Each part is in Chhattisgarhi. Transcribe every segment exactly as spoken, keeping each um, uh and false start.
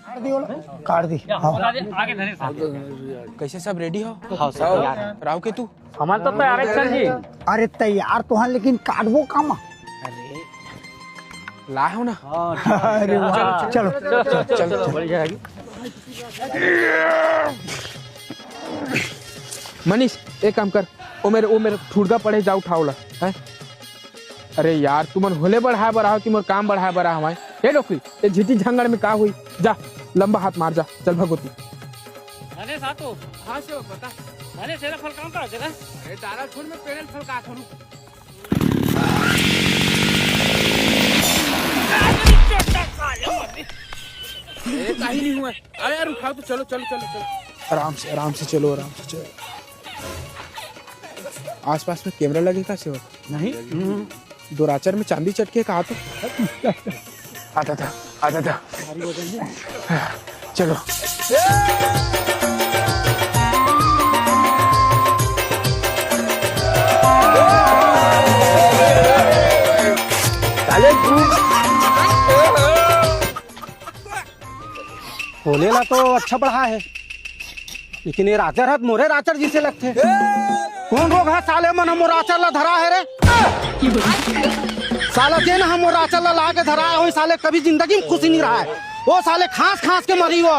काट दी, काट दी। हाँ। आगे धरे साहब। कैसे, सब रेडी हो? हाँ, सब तैयार है। राव के तू? हमन तो तैयार है सर जी। अरे तैयार तो हैं, लेकिन काटबो कामा? अरे ला हो ना। अरे वाह, चलो, चलो, चलो, चलो, चलो। बढ़िया है। मनीष, एक काम कर, वो मेरे, वो मेरे ठुड़गा पड़े, जा उठाओ ला, हैं? अरे यार, तुमन होले बढ़ाए बर आहो कि मोर काम बढ़ाए बर आहो, हैं? ए डोकरी, ए झिटी झंगड़ में का हुई? जा, लंबा हाथ मार, जा, चल भगवती। अरे सातो। हाँ सेवक, बता। अरे सेरा फल कहाँ का जगह? अरे दारा छोड़, मैं पेड़ल फल का करूँ। ए, काहे नहीं हुआ? अरे यार, उठाओ तो, चलो, चलो, चलो, चलो। आराम से, आराम से चलो, आराम से चलो। आसपास में कैमरा लगे का सेवक? नहीं। दो राचर में चांदी चटके का तो। आता था, आता था। चलो। साले तू। होले ला तो अच्छा बढ़ा है, लेकिन ये राचर हत मोरे राचर जैसे लगथे। कौन रोग है साले मन हमर राचर ला धरा है रे? साला जेन हमर राचर ला लाके धरा है, वही साले कभी जिंदगी में खुशी नहीं रहा है। वो साले खांस खांस के मरी, वो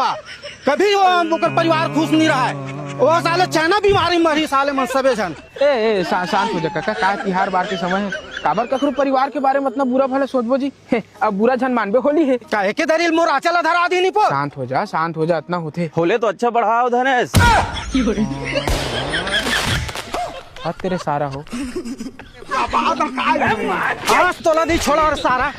कभी वो हम ओकर परिवार खुश नहीं रहा है। वो साले चाइना बीमारी मरी साले मन सबे झन। ए, ए, शा-, शांत हो जा काका, का तिहार बार के समय है, काबर ककरो परिवार के बारे में इतना बुरा भला सोचबो जी? हे, अब बुरा झन मानबे होली है। काहे के दरिल मोर आंचल ला धरा दीनी पो? शांत हो जा, शांत हो जा, इतना होथे। होले तो अच्छा बढ़ाओ धनेश। हद तेरे सारा हो। आज तोला नहीं छोड़ा और सारा।